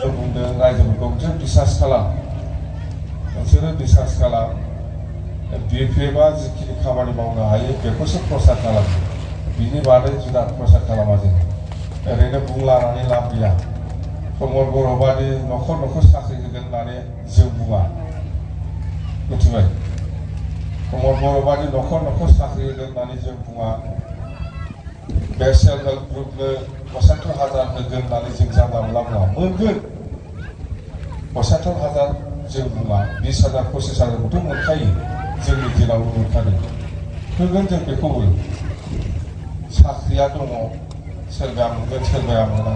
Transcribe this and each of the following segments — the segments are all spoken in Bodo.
बुंदों रायजोफोरखौ जों बिसास खालाम नोंसोरो बिसास खालाम बिपिएफआ जिखिनि खामानि मावनो हायो बेखौसो प्रसार खालामो बिनि बादै जुदा प्रसार खालामा जों ओरैनो बुंलानानै लाब गैया प्रमद बर' बादि न'खर न'खर साख्रि होगोन होननानै जों बुङा मिथिबाय प्रमद बर' बादि न'खर न'खर साख्रि होगोन होननानै जों बुङा बे सेल्फ हेल्प ग्रुपनो 75,000 होगोन होननानै जों जानला मोनला बुङा मोनगोन 75,000 जों बुङा 20,000 25,000खौथ' मोनखायो जोंनि दिनावनो मोनखादों होगोन जों बेखौबो साख्रिया दङ सोरबाया मोनगोन सोरबाया मोना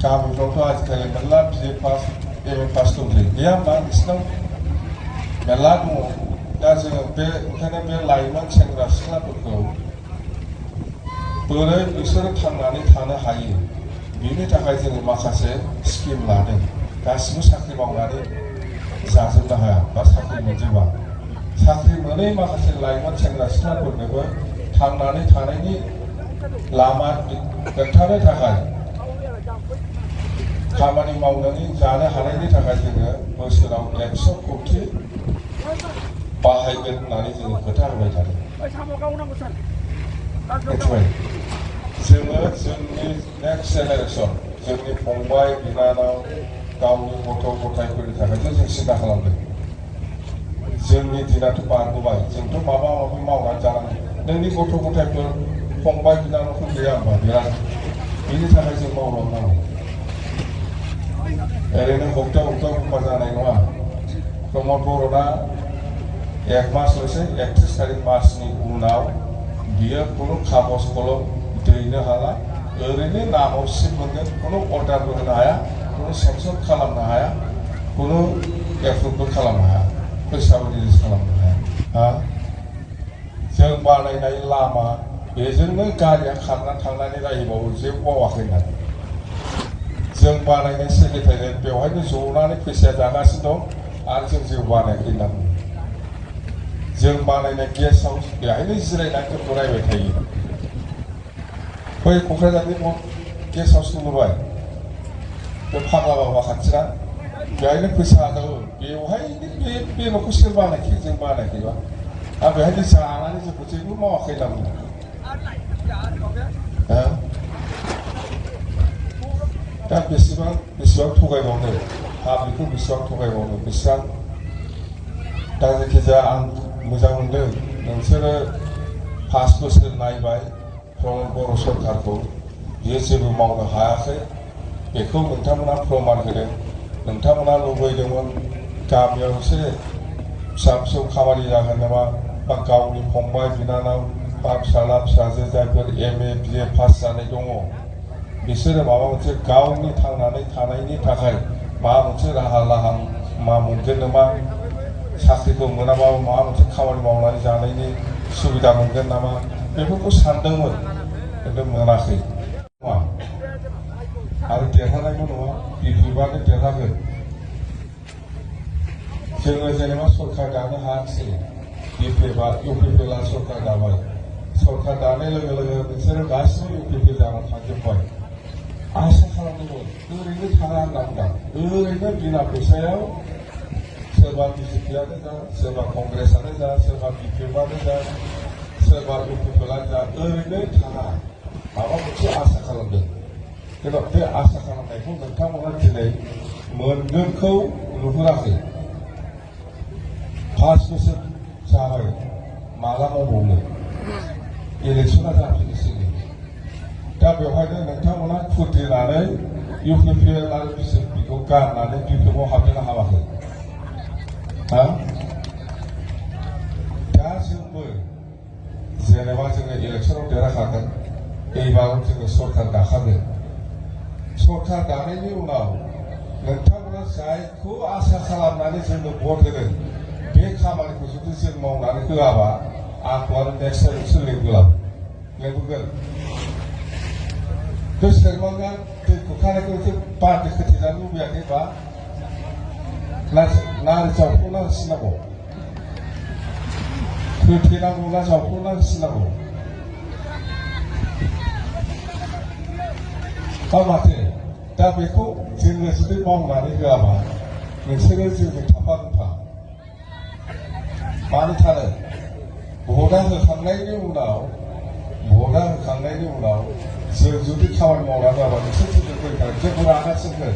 गामिफ्रावथ' आजिखालि मेरला बिए पास एम ए पास दंसै गैया होमबा नोंसिनाव मेरला दङ दा जोङो बे ओंखायनो बे लाइमोन सेंग्रा सिख्लाफोरखौ बोरै बिसोरो थांनानै थानो हायो बिनि थाखाय जोङो माखासे स्किम लादों गासिबो साख्रि मावनानै जाजोबनो हाया बा साख्रि मोनजोबा साख्रि मोनै माखासे लाइमोन सेंग्रा सिख्लाफोरनोबो थांनानै थानायनि लामा खोन्थानो थाखाय खामानि मावनानै जानो हानायनि थाखाय जोङो बोसोराव 100 कोटि बाहायगोन होननानै जोङो खोथा होबाय थादों मिथिबाय जोङो जोंनि नेक्स्ट जेनेरेसन जोंनि फंबाय बिनानाव गावनि गथ' गथायफोरनि थाखायसो जों सिन्था खालामदों जोंनि दिनाथ' बारग'बाय जोंथ' माबा माबि मावनानै जानांगौ नोंनि गथ' गथायफोर फंबाय बिनानावफोर गैया होमबा बिराद बिनि थाखाय जों मावलांनांगौ ओरैनो हप्ता बुंबा जानाय नङा प्रमद बर'ना 1 मासल'सै 31 तारिख मासनि उनाव बियो खुनु कागज कलम दैनो हाला ओरैनो नामाव सिट मोनगोन खुनु अर्डारबो होनो हाया खुनु सेंसन खालामनो हाया खुनु एप्रुभबो खालामनो हाया फैसाबो रिलिज खालामनो हाया जों बानायनाय लामा बेजोंनो गारिया खारना थांनानै रायबावो जेबो मावाखै होननानै जों बानायनाय सेक्रेटारियेट बेवहायनो जनानै फैसाया जागासिनो दं आरो जों जेबो बानायाखै होनना बुङो जों बानायनाय गेस्ट हाउस बेहायनो जिरायनानै जोंखौ रायबाय थायो बै क'क्राझारनि गेस्ट हाउस नुबाय बे फाग्ला बाबा खाथिना बेहायनो फैसा आजावो बेवहायनो बे न'खौ सोर बानायखै जों बानायखैबा आरो बेहायनो जानानै जोंखौ जेबो मावाखै होनना बुङो दा बेसेबां थगायबावनो पाब्लिकखौ बेसेबां थगायबावनो बेसेबां दा जायखिजाया आं मोजां मोनदों नोंसोरो 5 बोसोर नायबाय प्रमद बर' सरकारखौ बियो जेबो मावनो हायाखै बेखौ नोंथांमोना प्रमान होदों नोंथांमोना लुबैदोंमोन गामियाव एसे फिसा फिसौ खामानि जागोन नामा बा गावनि फंबाय बिनानाव बा फिसाला फिसाजो जायफोर एम ए बिए पास जानाय दङ बिसोरो माबा मोनसे गावनि थांनानै थानायनि थाखाय माबा मोनसे राहा लामा मोनगोन नामा साख्रिखौ मोनाबाबो माबा मोनसे खामानि मावनानै जानायनि सुबिदा मोनगोन नामा बेफोरखौ सानदोंमोन खिन्थु मोनाखै आरो देरहानायबो नङा बिपिएफआनो देरहागोन जोङो जेनेबा सरकार दानो हायाखिसै बिपिएफआ इउपिपिएलआ सरकार दाबाय सरकार दानाय लोगो लोगो नोंसोरो गासिबो इउपिपिएल जानानै थांजोब्बाय आसा खालामदोंमोन ओरैनो थाङा होनना बुंदां ओरैनो बिना फैसायाव सोरबा बिजेपिआनो जा सोरबा कंग्रेसआनो जा सोरबा बिपिएफआनो जा सोरबा इउपिपिएलआनो जा ओरैनो थाङा माबा मोनसे आसा खालामदों खिन्थु बे आसा खालामनायखौ नोंथांमोना दिनै मोनगोनखौ नुहुराखै 5 बोसोर जाबाय माला मावबावनो इलेक्सना जाफैनोसै दा बेवहायनो नोंथांमोना खुद्रिनानै इउपिपिएल आरो बिजेपिखौ गारनानै बिपिएफआव हाबनो हाबाखै दा जोंबो जेनेबा जोङो इलेक्सनाव देरहाखागोन एबाराव जोङो सरकार दाखागोन सरकार दानायनि उनाव नोंथांमोना जायखौ आसा खालामनानै जोंनो भट होदों बे खामानिखौ जुदि जों मावनानै होआबा आंखौ आरो नेक्स्ट टाइमसो लेंबोगोन गोसोखांबा दै खुरखानायखौ एसे बान्दो खोथेजानो लुबैयाखैबा ना जावख्ल'ना होसिनांगौ खोथेनांगौ ना जावख्ल'ना होसिनांगौ माथो दा बेखौ जोङो जुदि मावनानै होआबा नोंसोरो जोंजों थाफा रुफा मानो थानो भटआ होखांनायनि उनाव जों जुदि खामानि मावना होआबा नोंसोर जोंजों फैखागोन जोंखौ रागा जोंगोन